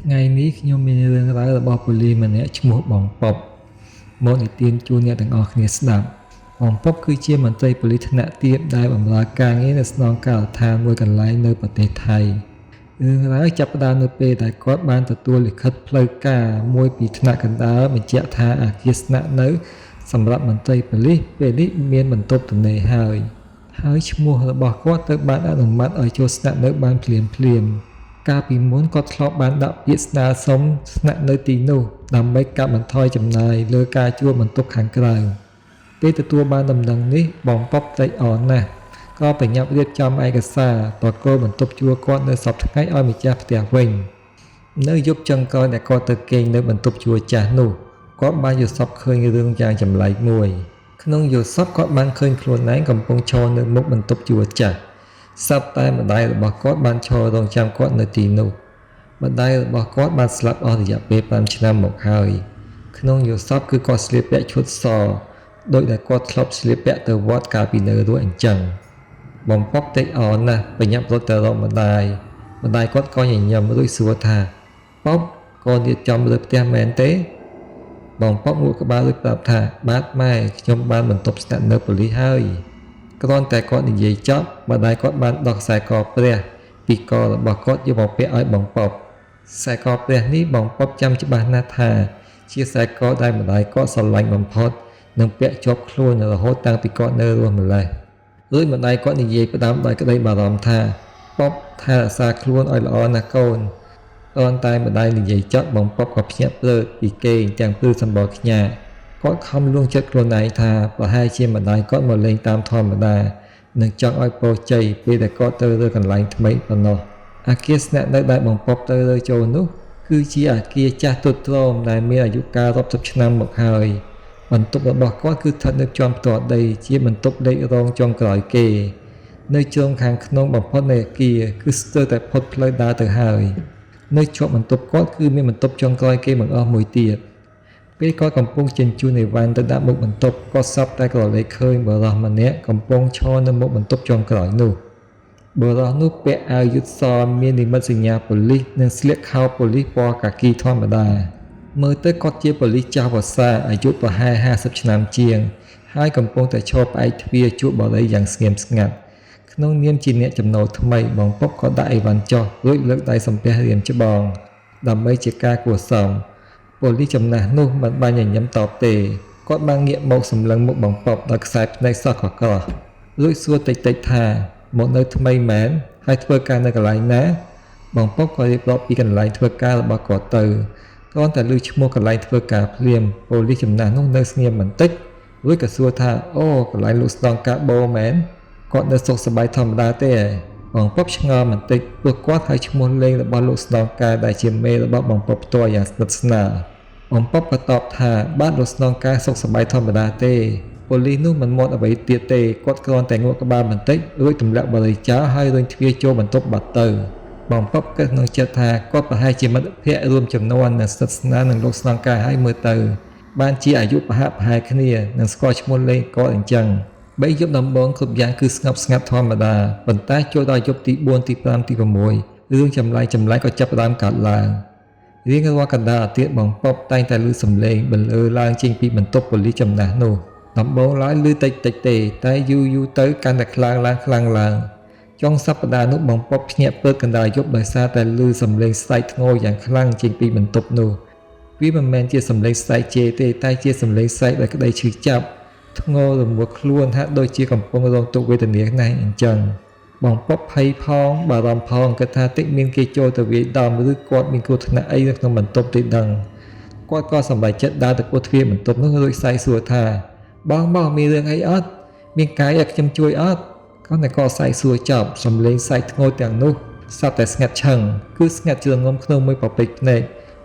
ថ្ងៃនេះខ្ញុំមានរឿងរ៉ាវរបស់ប៉ូលីសម្នាក់ឈ្មោះបងប៉ុបមកនិទានជូនអ្នកទាំងអស់គ្នាស្ដាប់បងប៉ុបគឺជាមន្ត្រីប៉ូលីសថ្នាក់ទាបដែលបម្រើការងារនៅស្នងការដ្ឋានមួយកន្លែងនៅប្រទេសថៃរឿងរ៉ាវចាប់ផ្ដើមនៅពេលដែលគាត់បានទទួលលិខិតផ្លូវការមួយពីថ្នាក់កណ្ដាលបញ្ជាក់ថាអគារស្នាក់នៅសម្រាប់មន្ត្រីប៉ូលីសពេលនេះមានបន្ទប់ទំនេរហើយហើយឈ្មោះរបស់គាត់ត្រូវបានអនុម័តឲ្យចូលស្នាក់នៅបានភ្លាមៗ កាលពីមុនគាត់ធ្លាប់បានដាក់ពាក្យស្នើសុំស្នាក់នៅទីនោះដើម្បីកាត់បន្ថយចំណាយលើការជួលបន្ទប់ខាងក្រៅពេលទទួលបានដំណឹងនេះបងប៉ុបត្រេកអរណាស់ក៏ប្រញាប់រៀបចំឯកសារប្រគល់បន្ទប់ជួលគាត់នៅសព្វថ្ងៃឲ្យម្ចាស់ផ្ទះវិញនៅយប់ចុងក្រោយដែលគាត់ទៅគេងនៅបន្ទប់ជួលចាស់នោះគាត់បានយល់សប្តិឃើញរឿងយ៉ាងចម្លែកមួយក្នុងយល់សប្តិគាត់បានឃើញខ្លួនឯងកំពុងឈរនៅមុខបន្ទប់ជួលចាស់ស្រាប់តែម្ដាយរបស់គាត់បានឈររងចាំគាត់នៅទីនោះម្ដាយរបស់គាត់បានស្លាប់អស់រយៈពេល5ឆ្នាំមកហើយក្នុងយល់សប្តិគឺគាត់ស្លៀកពាក់ឈុតសដោយដែលគាត់ធ្លាប់ស្លៀកពាក់ទៅវត្តកាលពីនៅរស់អញ្ចឹងបំពប់តិចអរណាស់ប្រញាប់រត់ទៅរកម្ដាយម្ដាយគាត់ក៏ញញឹមរួចសួរថាប៉ុបកូនរៀបចំលើផ្ទះមែនទេបងប៉ុបងក់ក្បាលរួចប្រាប់ថាបាទម៉ែខ្ញុំបានបន្ទប់ស្នាក់នៅប៉ូលីសហើយគ្រាន់តែគាត់និយាយចប់ម្ដាយគាត់បានដោះខ្សែកព្រះពីករបស់គាត់យកមកពាក់ឲ្យបងប៉ុបខ្សែកព្រះនេះបងប៉ុបចាំច្បាស់ណាស់ថាជាខ្សែកដែលម្ដាយគាត់ស្រឡាញ់បំផុតនិងពាក់ជាប់ខ្លួនរហូតតាំងពីគាត់នៅរស់ម្ល៉េះរួចម្ដាយគាត់និយាយផ្ដាំដោយក្តីបារម្ភថាប៉ុបថែរក្សាខ្លួនឲ្យល្អណាស់កូនគ្រាន់តែម្ដាយនិយាយចប់បងប៉ុបក៏ភ្ញាក់ផ្អើលពីគេងទាំងព្រឺសម្បុរខ្ញាល់គាត់ខំលួងចិត្តខ្លួនឯងថាប្រហែលជាម្ដាយគាត់មកលេងតាមធម្មតានិងចង់ឲ្យពរជ័យពេលដែលគាត់ទៅរើកន្លែងថ្មីប៉ុណ្ណោះអគារស្នាក់នៅដែលបងប៉ុបទៅរើចូលនោះគឺជាអគារចាស់ទ្រុឌទ្រោមដែលមានអាយុកាលរាប់សិបឆ្នាំមកហើយបន្ទប់របស់គាត់គឺស្ថិតនៅជាន់ផ្ទាល់ដីជាបន្ទប់លេខរងចុងក្រោយគេនៅជ្រុងខាងក្នុងបំផុតនៃអគារគឺស្ទើរតែផុតផ្លូវដើរទៅហើយនៅជាប់បន្ទប់គាត់គឺមានបន្ទប់ចុងក្រោយគេបង្អស់មួយទៀតពេលគាត់កំពុងជញ្ជូនអីវ៉ាន់ទៅដាក់មុខបន្ទប់គាត់ស្រាប់តែក្រឡេកឃើញបុរសម្នាក់កំពុងឈរនៅមុខបន្ទប់ចុងក្រោយនោះបុរសនោះពាក់អាវយឺតសមាននិមិត្តសញ្ញាប៉ូលីសនិងស្លៀកខោប៉ូលីសពណ៌កាគីធម្មតាមើលទៅគាត់ជាប៉ូលីសចាស់វស្សាអាយុប្រហែល50ឆ្នាំជាងហើយកំពុងតែឈរផ្អែកទ្វារជក់បារីយ៉ាងស្ងៀមស្ងាត់ក្នុងនាមជាអ្នកចំណូលថ្មីបងប៉ុបក៏ដាក់អីវ៉ាន់ចុះរួចលើកដៃសំពះរៀមច្បងដើម្បីជាការគួរសមប៉ូលីសចំណាស់នោះមិនបានញញឹមតបទេគាត់បានងាកមកសម្លឹងមុខបងប៉ុបដោយខ្សែភ្នែកសោះកក្រោះរួចសួរតិចៗថាមកនៅថ្មីមែនហើយធ្វើការនៅកន្លែងណាបងប៉ុបក៏រៀបរាប់ពីកន្លែងធ្វើការរបស់គាត់ទៅគ្រាន់តែឮឈ្មោះកន្លែងធ្វើការភ្លាមប៉ូលីសចំណាស់នោះនៅស្ងៀមបន្តិចរួចក៏សួរថាអូកន្លែងលោកស្នងការបូមែនគាត់នៅសុខសប្បាយធម្មតាទេបងប៉ុបឆ្ងល់បន្តិចព្រោះគាត់ហៅឈ្មោះលេងរបស់លោកស្នងការដែលជាមេរបស់បងប៉ុបផ្ទាល់យ៉ាងស្និទ្ធស្នាលបងប៉ុបក៏តបថាបាទលោកស្នងការសុខសប្បាយធម្មតាទេប៉ូលីសនោះមិនមាត់អ្វីទៀតទេគាត់គ្រាន់តែងក់ក្បាលបន្តិចរួចទម្លាក់បារីចោលហើយរុញទ្វារចូលបន្ទប់បាត់ទៅបងប៉ុបគិតក្នុងចិត្តថាគាត់ប្រហែលជាមិត្តភក្តិរួមចំនួននិងស្និទ្ធស្នាលនឹងលោកស្នងការហើយមើលទៅបានជាអាយុប្រហាក់ប្រហែលគ្នានិងស្គាល់ឈ្មោះលេងគាត់អញ្ចឹងបីយប់ដំបូងគ្រប់យ៉ាងគឺស្ងប់ស្ងាត់ធម្មតាប៉ុន្តែចូលដល់យប់ទី4ទី5ទី6រឿងចម្លែកក៏ចាប់ផ្ដើមកើតឡើងរៀងរាល់កណ្ដាលអាទិត្យបងប៉ុបតែងតែឮសំឡេងបន្លឺឡើងចេញពីបន្ទប់ប៉ូលីសចំណាស់នោះដំបូងឡើយឮតិចតិចទេតែយូរយូរទៅកាន់តែខ្លាំងឡើងខ្លាំងឡើងចុងសប្តាហ៍នោះបងប៉ុបភ្ញាក់ពើកណ្ដាលយប់ដោយសារតែឮសំឡេងស្រែកធ្ងោយ៉ាងខ្លាំងចេញពីបន្ទប់នោះវាមិនមែនជាសំឡេងស្រែកជេរទេតែជាសំឡេងស្រែកដោយក្តីឈឺចាប់ធ្ងោរមួលខ្លួនហាក់ដូចជាកំពុងរងទុក្ខវេទនាណាស់អញ្ចឹងបងប៉ុបភ័យផងបារម្ភផងគិតថាតិចមានគេចូលទៅវាយដំឬគាត់មានគ្រោះថ្នាក់អីនៅក្នុងបន្ទប់ទេដឹងគាត់ក៏សម្រេចចិត្តដើរទៅគោះទ្វារបន្ទប់នោះរួចស្រែកសួរថាបងបងមានរឿងអីអត់មានកាយឲ្យខ្ញុំជួយអត់គាត់តែក៏ស្រែកសួរចប់សំឡេងស្រែកធ្ងោទាំងនោះស្រាប់តែស្ងាត់ឈឹងគឺស្ងាត់ជ្រងំក្នុងមួយប្រពេចភ្នែក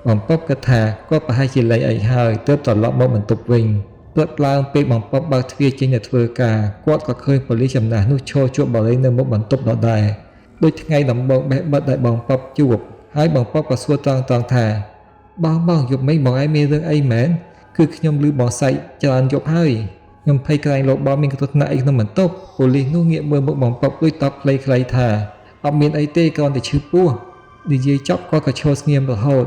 បងប៉ុបគិតថាគាត់ប្រហែលជាលែងអីហើយទើបត្រឡប់មកបន្ទប់វិញព្រឹកឡើងពេលបងប៉ុបបើកទ្វារចេញទៅធ្វើការគាត់ក៏ឃើញប៉ូលីសចំណាស់នោះឈរជាប់បារីនៅមុខបន្ទប់ដដែលដូចថ្ងៃដំបូងបេះបិទដែលបងប៉ុបជួបហើយបងប៉ុបក៏សួរត្រង់ៗថាបងបងយប់មិញបងឯងមានរឿងអីមែនគឺខ្ញុំឮបងសែកច្រើនយប់ហើយខ្ញុំភ័យក្រែងលោកបងមានគ្រោះថ្នាក់អីក្នុងបន្ទប់ប៉ូលីសនោះងាកមើលមុខបងប៉ុបដូចតបខ្លីៗថាអត់មានអីទេគ្រាន់តែឈឺពោះ និយាយចប់គាត់ក៏ឈរស្ងៀមរហូត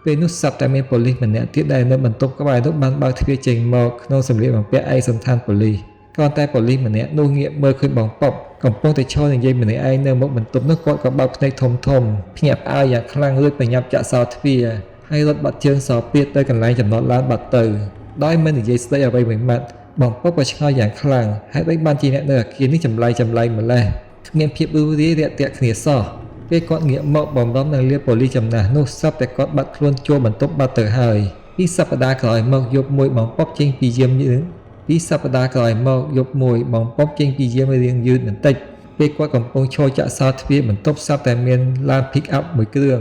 ពេលនោះស្រាប់តែមានប៉ូលីសម្នាក់ទៀតដែលនៅបន្ទប់ក្បែរនោះបានបើកទ្វារចេញមកក្នុងសម្លៀកបំពាក់ឯកសណ្ឋានប៉ូលីសគ្រាន់តែប៉ូលីសម្នាក់នោះងាកមើលឃើញបងប៉ុបកំពុងតែឈរនិយាយម្នាក់ឯងនៅមុខបន្ទប់នោះគាត់ក៏បើកភ្នែកធំធំភ្ញាក់ផ្អើលយ៉ាងខ្លាំងរួចប្រញាប់ចាក់សោទ្វារហើយរត់បាត់ជើងសោពៀតទៅកន្លែងចំណតឡានបាត់ទៅដោយមិននិយាយស្ដីអ្វីមួយម៉ាត់បងប៉ុបក៏ឆ្ងល់យ៉ាងខ្លាំងហេតុអីបានជាអ្នកនៅអគារនេះចម្លែកចម្លែកម្លេះគ្មានភាពរួសរាយរាក់ទាក់គ្នាសោះពេលគាត់ងាកមកបំរុងនឹងលាប៉ូលីសចំណាស់នោះស្រាប់តែគាត់បាត់ខ្លួនចូលបន្ទប់បាត់ទៅហើយពីសប្តាហ៍ក្រោយមកយប់មួយបងប៉ុបចេញពីយាមពីសប្តាហ៍ក្រោយមកយប់មួយបងប៉ុបចេញពីយាមរៀងយឺតបន្តិចពេលគាត់កំពុងឈរចាក់សោទ្វារបន្ទប់ស្រាប់តែមានឡាន pick up មួយគ្រឿង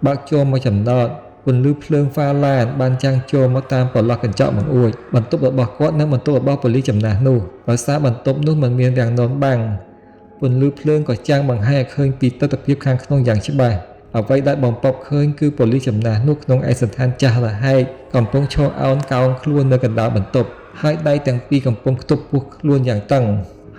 បើកចូលមកចំណតពន្លឺភ្លើងហ្វាឡានបានចាំងចូលមកតាមប្រឡោះកញ្ចក់បង្អួចបន្ទប់របស់គាត់និងបន្ទប់របស់ប៉ូលីសចំណាស់នោះដោយសារបន្ទប់នោះមិនមានរាំងននបាំងពន្លឺភ្លើងក៏ចាំងបង្ហាញឲ្យឃើញពីទិដ្ឋភាពខាងក្នុងយ៉ាងច្បាស់អ្វីដែលបំពប់ឃើញគឺប៉ូលីសចំណាស់នោះក្នុងឯកសណ្ឋានចាស់រហែកកំពុងឈរអោនកោងខ្លួននៅកណ្ដាលបន្ទប់ហើយដៃទាំងពីរកំពុងខ្ទប់ពោះខ្លួនយ៉ាងតឹង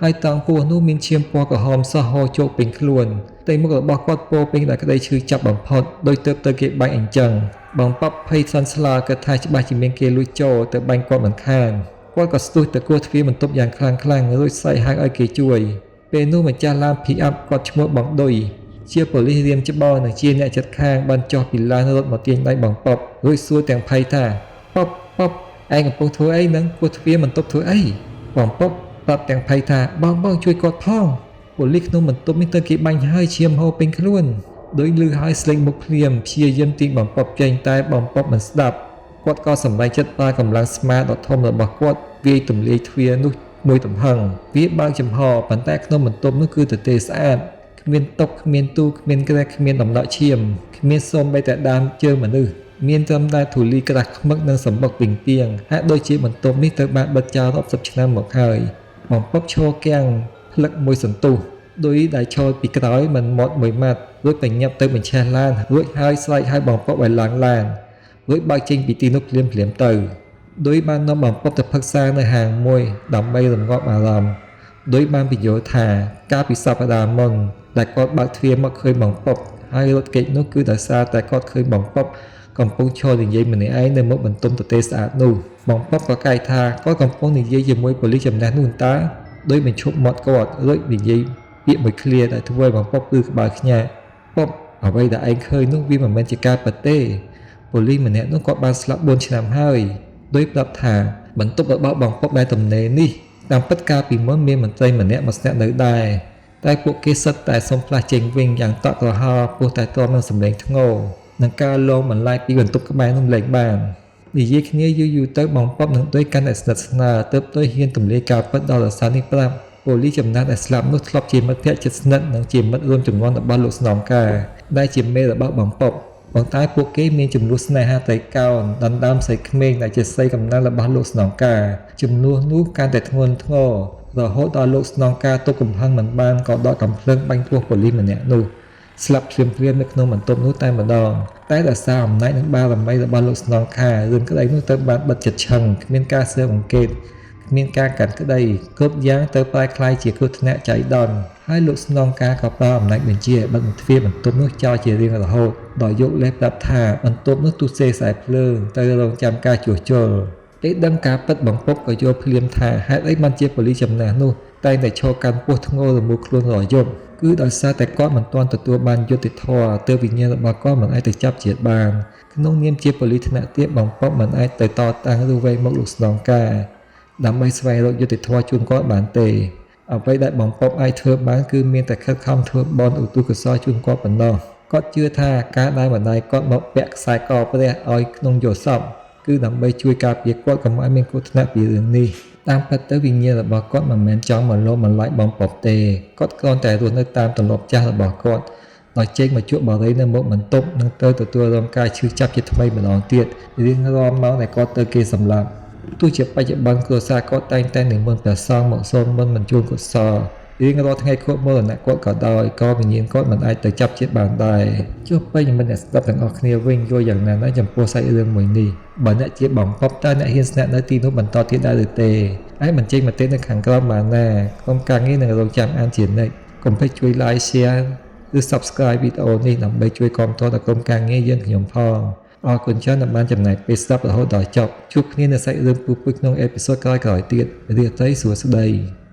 ហើយតង់ពោះនោះមានឈាមពណ៌ក្រហមសោះហូរជោកពេញខ្លួនផ្ទៃមុខរបស់គាត់ពោពេញដោយក្តីឈឺចាប់បំផុតដោយទើបទៅគេបាញ់អញ្ចឹងបងប៉ប់ភ័យសន់ស្លោគិតថាច្បាស់ជាមានគេលួចចូលទៅបាញ់គាត់មិនខានគាត់ក៏ស្ទុះទៅគោះទ្វារបន្ទប់យ៉ាងខ្លាំងខ្លាំងរួចស្រែកហៅឲ្យគេជួយពេលនោះម្ចាស់ឡាន pick up គាត់ឈ្មោះបងឌុយជាប៉ូលីសរៀមច្បងនិងជាអ្នកចិត្តខាងបានចុះពីឡានរត់មកទាញដៃបងប៉ុបរួចសួរទាំងភ័យថាប៉ុបប៉ុបឯងកំពុងធ្វើអីនឹងគោះទ្វារបន្ទប់ធ្វើអីបងប៉ុបប្រាប់ទាំងភ័យថាបងបងជួយគាត់ផងប៉ូលីសក្នុងបន្ទប់នេះទៅគេបាញ់ហើយឈាមហូរពេញខ្លួនដោយលឺហើយស្លេកមុខភ្លាមព្យាយាមទាញបងប៉ុបចេញតែបងប៉ុបមិនស្ដាប់គាត់ក៏សម្រេចចិត្តប្រើកម្លាំងស្មាដ៏ធំរបស់គាត់វាយទម្លាយទ្វារនោះមួយទំហឹងវាបើកចំហប៉ុន្តែក្នុងបន្ទប់នោះគឺទទេស្អាតគ្មានតុគ្មានទូគ្មានគ្រែគ្មានដំណក់ឈាមគ្មានសូម្បីតែដើមជើងមនុស្សមានត្រឹមតែធូលីក្រាស់ខ្មឹកនិងសម្បុកពីងពាងហាក់ដូចជាបន្ទប់នេះត្រូវបានបិទចោលរាប់សិបឆ្នាំមកហើយបំពប់ឈរគាំងផ្លឹកមួយសន្ទុះដោយដែលឈរពីក្រោយមិនមាត់មួយម៉ាត់រួចបញ្ញាប់ទៅបញ្ឆេះឡានរួចហើយស្រែកឲ្យបំពប់ឲ្យឡើងឡានរួចបើកចេញពីទីនោះភ្លាមភ្លាមទៅដោយបាននាំបំពប់ទៅផឹកសានៅហាងមួយដើម្បីរំងាប់អារម្មណ៍ដោយបានពន្យល់ថាកាលពីសប្តាហ៍មុនដែលគាត់បើកទ្វារមកឃើញបងប៉ុបហើយរត់គេចនោះគឺដោយសារតែគាត់ឃើញបងប៉ុបកំពុងឈរនិយាយម្នាក់ឯងនៅមុខបន្ទប់ទទេស្អាតនោះបងប៉ុបក៏កែថាគាត់កំពុងនិយាយជាមួយប៉ូលីសចំណាស់នោះតើដោយបញ្ឈប់មាត់គាត់រួចនិយាយពាក្យមួយឃ្លាដែលធ្វើឲ្យបងប៉ុបគឺក្បាលខ្ញាក់ប៉ុបអ្វីដែលឯងឃើញនោះវាមិនមែនជាការពិតទេប៉ូលីសម្នាក់នោះគាត់បានស្លាប់4ឆ្នាំហើយដោយប្រាប់ថាបន្ទប់របស់បងប៉ុបដែលទំនេរនេះតាមពិតកាលពីមុនមានមន្ត្រីម្នាក់មកស្នាក់នៅដែរតែពួកគេសុទ្ធតែសុំផ្លាស់ចេញវិញយ៉ាងតក់ក្រហល់ព្រោះតែទ្រាំនឹងសម្លេងធ្ងោនិងការលងបន្លាយពីបន្ទប់ក្បែរនោះលែងបាននិយាយគ្នាយូរយូរទៅបងប៉ុបនឹងដូចកាន់តែស្និទ្ធស្នាលទើបដូចហ៊ានទម្លាយការពិតដល់រសារនេះប្រាប់ប៉ូលីសចំណាស់ដែលស្លាប់នោះធ្លាប់ជាមិត្តភក្តិជិតស្និទ្ធនិងជាមិត្តរួមជំនាន់របស់លោកស្នងការដែលជាមេរបស់បងប៉ុបប៉ុន្តែពួកគេមានចំនួនស្នេហាត្រីកោណដណ្ដើមស្រីក្មេងដែលជាស្រីកំណាល់របស់លោកស្នងការចំនួននោះកាន់តែធ្ងន់ធ្ងររហូតដល់លោកស្នងការទប់កំហឹងមិនបានក៏ដកកំភ្លើងបាញ់ពោះប៉ូលីសម្នាក់នោះស្លាប់ភ្លាមៗនៅក្នុងបន្ទប់នោះតែម្ដងតែដោយសារអំណាចនិងបារមីរបស់លោកស្នងការរឿងក្តីនោះទៅបានបិទចិត្តឆឹងគ្មានការស៊ើបអង្កេតគ្មានការកាត់ក្តីគ្រប់យ៉ាងទៅប្រែក្លាយជាគ្រោះថ្នាក់ចៃដន្យហើយលោកស្នងការក៏ប្រើអំណាចបញ្ជាឲ្យបិទទ្វារបន្ទប់នោះចោលជារៀងរហូតដោយយកលេសប្រាប់ថាបន្ទប់នោះទុសេខ្សែភ្លើងទៅរងចាំការជួសជុលពេលដឹងការពិតបងពុកក៏យល់ភ្លាមថាហេតុអីបានជាប៉ូលីសចំណាស់នោះតែងតែឈរកាន់ពោះធ្ងររមូលខ្លួនរាល់យប់គឺដោយសារតែគាត់មិនទាន់ទទួលបានយុត្តិធម៌ទើបវិញ្ញាណរបស់គាត់មិនអាចទៅចាប់ជាតិបានក្នុងនាមជាប៉ូលីសថ្នាក់ទាបបងពុកមិនអាចទៅតតាំងឬវែកមុខលោកស្នងការដើម្បីស្វែងរកយុត្តិធម៌ជូនគាត់បានទេអ្វីដែលបងប៉ុបអាចធ្វើបានគឺមានតែខិតខំធ្វើបុណ្យឧទ្ទិសកុសលជូនគាត់ប៉ុណ្ណោះគាត់ជឿថាការដែលម្ដាយគាត់មកពាក់ខ្សែកព្រះឲ្យក្នុងយល់សពគឺដើម្បីជួយការពារគាត់កុំឲ្យមានគ្រោះថ្នាក់ពីរឿងនេះតាមពិតទៅវិញ្ញាណរបស់គាត់មិនមែនចង់មកលោបន្លាចបងប៉ុបទេគាត់គ្រាន់តែរស់នៅតាមទម្លាប់ចាស់របស់គាត់ដោយចេញមកជក់បារីនៅមុខបន្ទប់និងទៅទទួលរងការឈឺចាប់ជាថ្មីម្ដងទៀតរៀងរាល់ម៉ោងដែលគាត់ទៅគេសម្លាប់ទោះជាបច្ចុប្បន្នគ្រួសារគាត់តែងតែនិមន្តព្រះសង្ឃមកសូត្រមន្តបញ្ជូនកុសលរៀងរាល់ថ្ងៃខួបមរណៈគាត់ក៏ដោយក៏វិញ្ញាណគាត់មិនអាចទៅចាប់ជាតិបានដែរចុះប្រិយមិត្តអ្នកស្ដាប់ទាំងអស់គ្នាវិញយល់យ៉ាងណាដែរចំពោះសាច់រឿងមួយនេះបើអ្នកជាបងប៉ុបតើអ្នកហ៊ានស្នាក់នៅទីនោះបន្តទៀតដែរឬទេអាចបញ្ចេញមតិនៅខាងក្រោមបានណាក្រុមការងារនឹងរងចាំអានជានិច្ចកុំភ្លេចជួយ Like Share ឬ Subscribe វីដេអូនេះដើម្បីជួយគាំទ្រដល់ក្រុមការងារយើងខ្ញុំផងអរគុណច្រើនដែលបានចំណាយពេលស្ដាប់រហូតដល់ចប់ជួបគ្នានៅសាច់រឿងពូពូក្នុង episode ក្រោយៗទៀតរាត្រីសួស្តី។